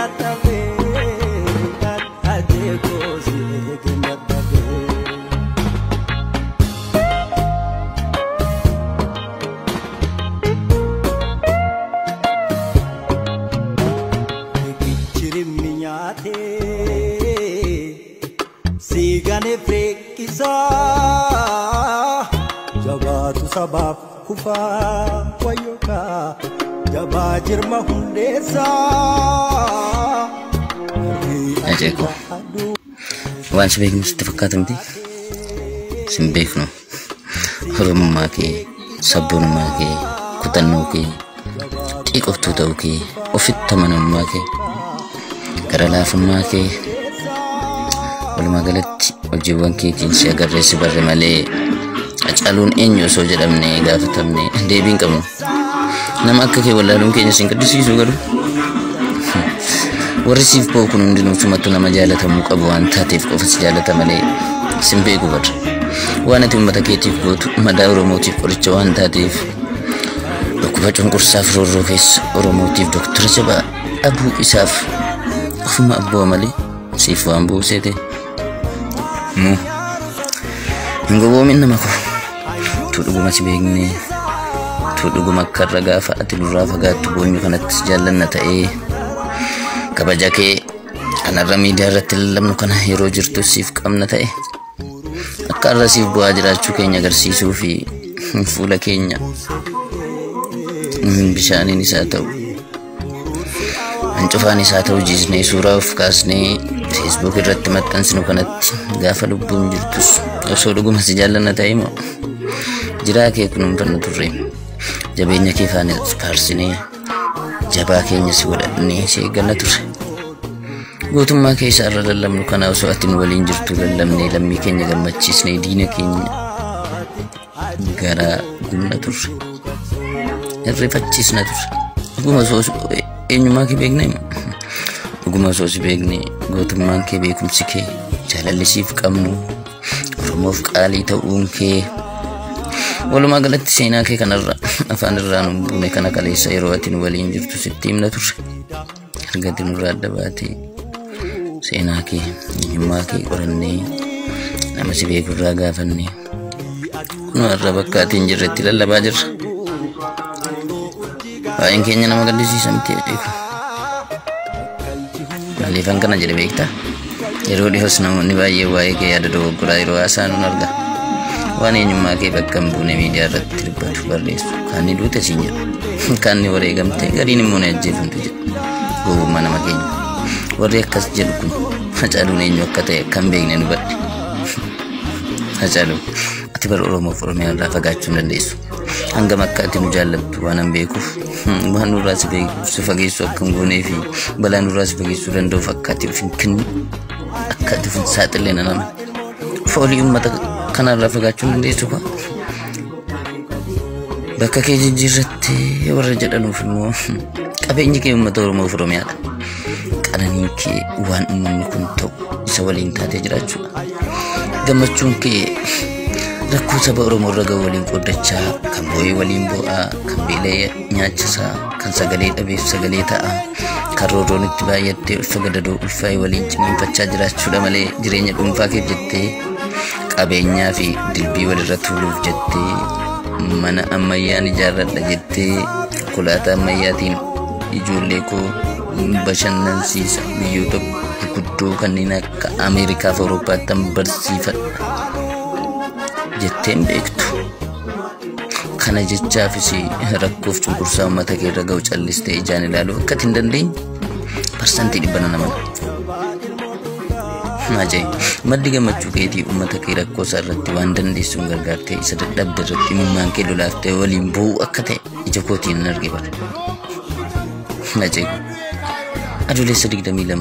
dadhabee, hajee koo si eegeen dadhabee. Riqichi nyaatee siigane feeqisaa jabaatu sabaaf kufaa wayyookaa jabaa jirma hundeessaa. Ajaa'iba! Waan si beeknu sitti fakkaata miti? Sin beeknu. Oromummaa kee, sabboonummaa kee, kutannoo kee, xiiqoftuu ta'uu kee, ofitti amanamummaa kee, gara laafummaa kee, walumaa galatti hojiiwwan keetiin si agarree si barre malee Hacaaluun eenyu osoo jedhamnee gaafatamne deebii hin qabnu. Nama akka kee wallaaluun keenya sin gaddisiisu garuu. Warri siif ba'u kun hundinuu sumattu nama jaalatamuu qabu waan taateef qofa si jaalata malee sin beeku bara. Waan ati uummata keetiif gootu madaa Oromootiif qoricha waan taateef dhukkuba cunqursaaf roorroo keessa Oromootiif doktara jabaa dhabuu isaaf ofuma abboo malee siif waan buuseete. Muu hin gowwoomin nama koo. Tu dhuguma si beekne, tu dhuguma akka irra gaafa ati nurraa fagaattu boonyu kanatti si jaallanna ta'ee kabaja kee kanarra miidiyaa irratti lallabnu kana yeroo jirtu siif qabna ta'e akka irra siif bu'aa jiraachuu keenya agarsiisuu fi fuula keenya bishaaniin isaa ta'u hancufaan isaa ta'u jiisnee suuraa of kaasnee Facebook irratti maxxansinu kanatti gaafa lubbuun jirtus osoo dhuguma si jaallanna ta'e moo jiraa kee kunuunfannu turre, jabeenya kee faana faarsinee jabaa keenya si godhannee si eegganna turre. Gootummaa kee isa irra lallabnu kana osoo ati nu waliin jirtu lallabnee lammii keenya gammachiisnee diina keenya garaa gubna turre. Hirrifachiisna turre. Dhuguma osoo eenyummaa kee beekne, dhuguma osoo si beekne, gootummaan kee, beekumsi kee, jaalalli siif qabnu, Oromoof qaalii ta'uun kee, walumaa galatti seenaa kee kanarra afaan irraa nu buune kana kaleessa yeroo ati nu waliin jirtu sitti himna turre. Erga ati nurraa adda baatee seenaa kee, eenyummaa kee qorannee nama si beekurraa gaafannee kunoo har'a bakka ati hin jirretti lallabaa jirra. Baay'een keenya nama gaddisiisa miti beeku. Maaliifan kana jedhe beektaa? Yeroo dhiyoos namoonni baay'ee waa'ee kee yaada dogoggoraa yeroo haasa'an nun arga. Waan eenyummaa kee bakka hin buune miidiyaa irratti dubbatu, barreessu. Kaan ni duute siin jedhu. Kaan ni wareegamte, gariin immoo ni ajjeefamte jedhu. Gowwummaa nama keenya. Warri akkas jedhu kun Hacaaluun eenyu akka ta'e akka hin beekne nu badhe. Hacaaluu, ati bara Oromoof Oromiyaa irraa fagaachuu hin dandeessu. Hangam akka ati nu jaallattu waan an beekuuf, waan nurraa si fageessu akka hin goonee fi balaa nurraa si fageessuu danda'uuf akka ati of hin kennu, akka ati of hin saaxille nan amana. Foolii uummata kanarraa fagaachuu hin dandeessu kwa. Bakka kee jijjiirrattee warra jedhanuuf immoo qabeenyi kee uummata Oromoof Oromiyaadha. Qananiin kee waan uummanni kun ta'u isa waliin taatee jiraachuudha. Gammachuun kee rakkoo saba Oromoo irra ga'u waliin qooddachaa, kan boo'ee waliin boo'aa, kan beela'ee nyaachisaa, kan sagalee dhabeef sagalee ta'a, kan roorroon itti baay'attee ulfa gadadoo ulfaa'ee waliin ciniinfachaa jiraachuudha malee jireenya dhuunfaa keef jettee qabeenyaa fi dilbii walirra tuuluuf jettee mana ammayyaan ijaarradha jettee konkolaataa ammayyaatiin ijoollee koo bashannansiisa, biyyoota gurguddoo kanneen akka Ameerikaa fi Awurooppaatti barsiifadha jettee hin beektu. Kana jechaafis rakkoof cunqursaa uummata kee irra ga'u callistee ijaan ilaaluu akka ati hin dandeenye 100% nan amana. Ajaa'iba! Maddi gammachuu keetii uummata kee rakkoo isaa irratti waan dandeessuun gargaartee isa dadhabde irratti imimmaan kee lolaaftee waliin boo'uu akka ta'e ija kootiin nan arge bara. Ajaa'iba! Adoolessa 22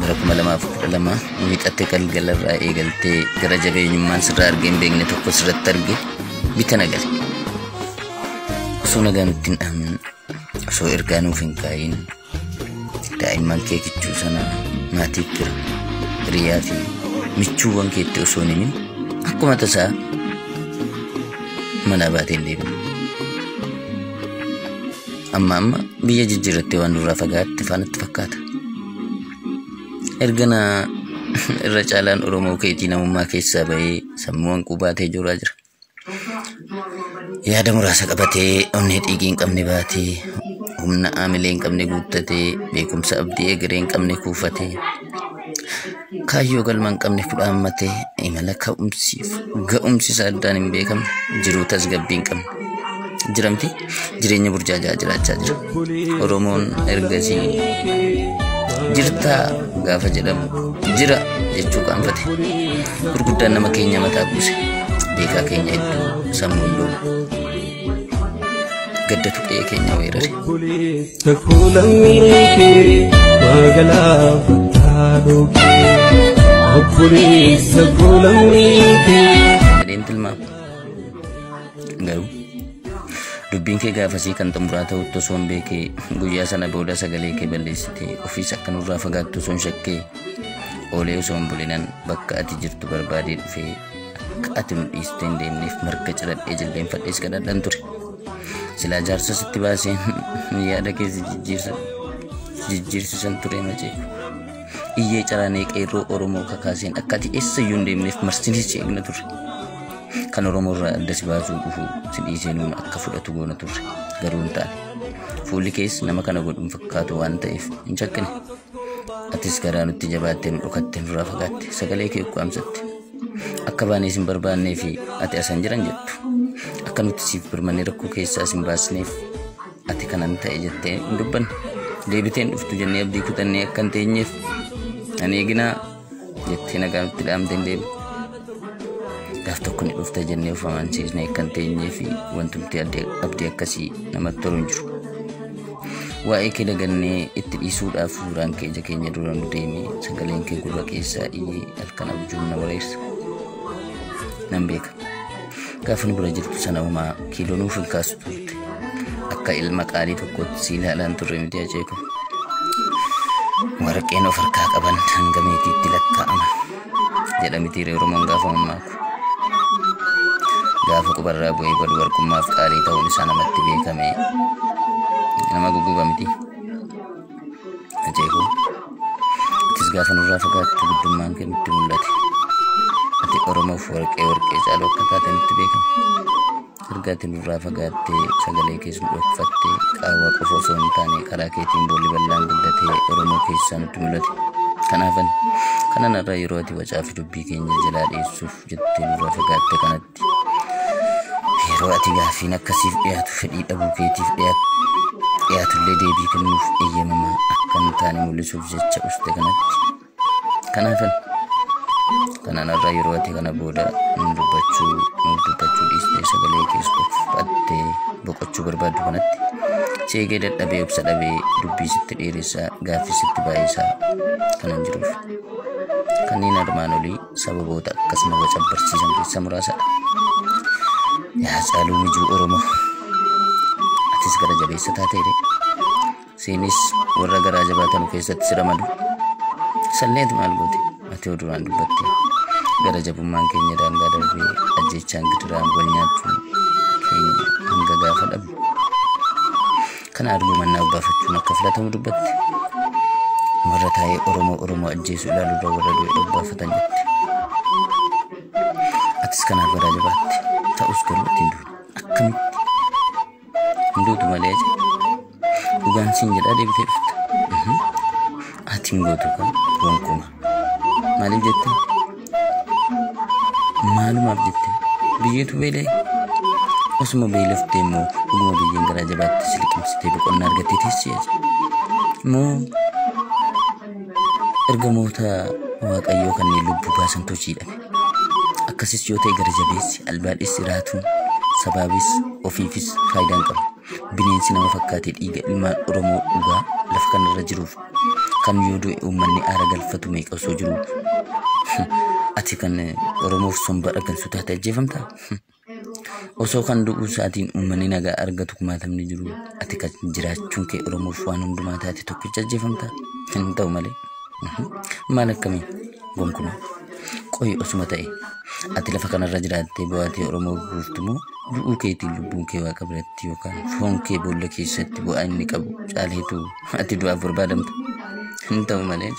bara 2012 wiixattee galgalarraa eegaltee gara jabeenyummaan sirraa argee hin beekne tokko sirratti arge bita nagale. Osoo nagaa nutti hin dhaamin, osoo ergaa nuuf hin kaa'iin, daa'imman kee kichuu sana maatiif fira, hiriyaa fi michuuwwan keetti osoo hin himin akkuma tasaa manaa baatee hin deebine. Amma amma biyya jijjiirrattee waan nurraa fagaatte faanatti fakkaata. Ergana irra caalaan Oromoo keetii namummaa keessaa bahee sammuu hanquu baatee jooraa jira. Yaada muraasa qabatee, onnee dhiigii hin qabne baatee, humna aamilee hin qabne guuttatee, beekumsa abdii egeree hin qabne kuufatee, kaayyoo galma hin qabne kudhaammatee, imala ka'umsiif ga'umsi isaa addaan hin beekamne, jiruu tasgabbii hin qabne. Jiramti jireenya burjaajaa jiraachaa jira. Oromoon ergasii jirtaa gaafa jedhamu jira jechuu qaanfate. Gurguddaan nama keenya mataa buuse. Beekaa keenya hedduu sammuun loolu. Gaddatu qe'ee keenya weerare. Jedheen tilmaama. Garuu dubbiin kee gaafasii kan xumuraa ta'utti osoo hin beekee guyyaa sana booda sagalee kee balleessitee ofiis akka nurraa fagaattu osoo hin shakkee oolee osoo hin bulinan bakka ati jirtu barbaadee dhufee akka ati nu dhiistee hin deemneef marga ciradhee jilbeenfadhees kadhadhan ture. Silaa jaarsa sitti baaseen yaada kee si jijjiirsisan ture maceeku. Iyyee caraanee qeerroo Oromoo kakaaseen akka ati eessayyuu hin deemneef marsinee si eegna turre. Kan Oromoo irraa adda si baasuu dhufu si dhiisee nuun akka fudhatu goona turre. Garuu hin taane. Fuulli kees nama kana godhuun fakkaatu waan ta'eef hin shakkine. Atis garaa nutti jabaattee nu dhokattee nurraa fagaatte sagalee kee ukkaamsatte. Akka baanee sin barbaannee fi ati asan jiran jettu. Akka nuti siif birmannee rakkoo keessaa sin baasneef ati kanan ta'e jettee hin dubbanne. Deebiteen dhuftu jennee abdii kutannee akka hin teenyeef ani eeginaa jettee nagaa nutti dhaamtee hin deemne. Gaaf tokko ni dhufta jennee of amansiisnee akka hin teenyee fi wantumti abdii akkasii namatti tolu hin jiru. Waa'ee kee dagannee itti dhiisuudhaaf suuraan kee ija keenya dura nu deemee sagaleen kee gurra keessaa iyyee halkan abjuun na wareersa. Nan beeka. Gaafa nu bira jirtu sana homaa kiiloo nuuf hin kaasu turte. Akka ilma qaalii tokkootti si ilaalaan turre miti ajeeku. Warqeen of harkaa qaban hanga meetiitti lakkaa'ama. Jedha mitiiree Oromoon gaafa mammaaku. Gaafa qubarraa bu'ee badu warqummaaf qaalii ta'uun isaa namatti beekame nama guguba miti. Ajeeku. Atis gaafa nurraa fagaattu guddummaan kee nutti mul'ate. Ati Oromoof warqee warqee caalu akka taate nutti beekama. Erga ati nurraa fagaattee sagalee kees nu dhokfattee qaawwa qofa osoo hin taane karaa keetiin boolli bal'aan guddatee Oromoo keessaa nutti mul'ate. Kanaafan kanan irraa yeroo ati wacaa fi dubbii keenya jalaa dhiyeessuuf jettee nurraa fagaatte kanatti yeroo ati gaaffiin akkasiif dhiyaatu fedhii dhabuu keetiif dhiyaatullee deebii kennuuf eeyyamamaa akka hin taane mul'isuuf jecha uste kanatti. Kanaafan kanaan irraa yeroo ati kana booda nu dubbachuu dhiistee sagalee kees dhokfattee boqochuu barbaaddu kanatti seegee dadhabee obsa dhabee dubbii sitti dheeressaa gaaffii sitti baay'isaa kanan jiruuf. Kanneen armaan olii sababoota akkasuma wacabbarsiisan keessaa muraasadha. Yaa Caaluu mijuu Oromoo, atis gara jabeessa taateere. Seenis warra garaa jabaatanu keessatti si ramadu. Salleet maal goote? Ati yoo duraan dubbatte gara jabummaan keenya daangaa darbee ajjeechaan gidiraan wal nyaachuun keenya hanga gaafa dhabu. Kana arguu mannaa obbaafachuun akka filatamu dubbatte. Warra taa'ee Oromoo Oromoo ajjeesu ilaaluurra warra du'e obbaafatan jette. Atis kanaaf garaa jabaatte. Ta'us garuu ati hin duune. Akkamitti? Hin duutu malee aje. Dhugaan siin jedhaa deebitee dhufta. Ati hin gootu kaa gonkumaa. Maaliif jette? Maalumaaf jette? Biyyeetu beela'e. Osuma beeloftee immoo dhuguma biyyeen garaa jabaatte si liqimsitee boqonnaa argattee teessi aje. Moo ergamoota Waaqayyoo kanneen lubbuu baasan hojii dhabe. Akkasis yoo ta'e gara jabeessi albaadhessi raatuun sabaabis ofiifis faayidaa hin qabu. Bineensi nama fakkaatee dhiiga ilmaan Oromoo dhugaa lafa kanarra jiruuf kan yoo du'e uummanni aara galfatu meeqa osoo jiru ati kan Oromoof somba dhaggalchu taate ajjeefamtaa? Osoo kan du'uu isaatiin uummanni nagaa argatu kumaatamni jiru ati kan jiraachuun kee Oromoof waan hundumaa taate tokkicha ajjeefamtaa? Hin ta'u malee. Maal akkamii? Gonkumaa. Qoyi osuma ta'e ati lafa kanarra jiraattee bu'aatee Oromoo buuftu moo du'uu keetiin lubbuun kee waaqa biratti yookaan foon kee boolla keessatti bu'aa inni qabu caaleetu ati du'aaf barbaadamta? Hin ta'u malee.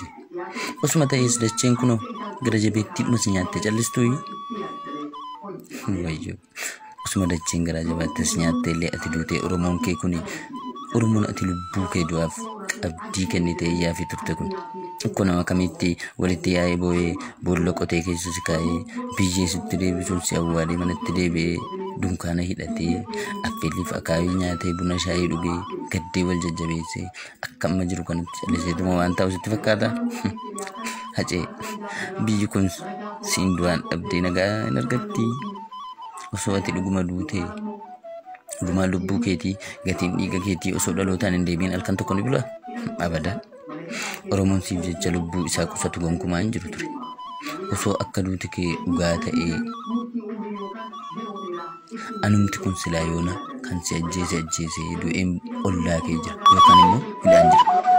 Osuma ta'ees dacheen kunoo gara jabeettiidhuma si nyaattee callistuuyi. Wayyoo. Osuma dacheen garaa jabaattee si nyaattee illee ati duutee Oromoon kee kuni, Oromoon ati lubbuu kee du'aaf qabdii kennitee iyyaafii turte kun akkuma nama kamiitti walitti yaa'ee boo'ee, boolla qotee keessa si kaa'ee, biyyee sitti deebisuun si awwaalee, manatti deebi'ee dunkaana hidhatee, affeelliif akaayii nyaatee, buna shaayii dhugee, gaddee wal jajjabeessee akka amma jiru kanatti calliseetuma waan ta'u sitti fakkaata? Hacee, biyyi kun siin du'aan dhabdee nagaa hin argatti. Osoo ati dhuguma duutee, dhugumaan lubbuu keetii, gatiin dhiiga keetii osoo dhalootaan hin deebiin halkan tokko ni bula? Abadan. Oromoon siif jecha lubbuu isaa qusatu gonkumaa hin jiru ture. Osoo akka duuti kee dhugaa ta'ee, anumti kun silaa yoona kan si ajjeese ajjeesee du'een ollaa kee jira yookaan immoo hidhaan jira.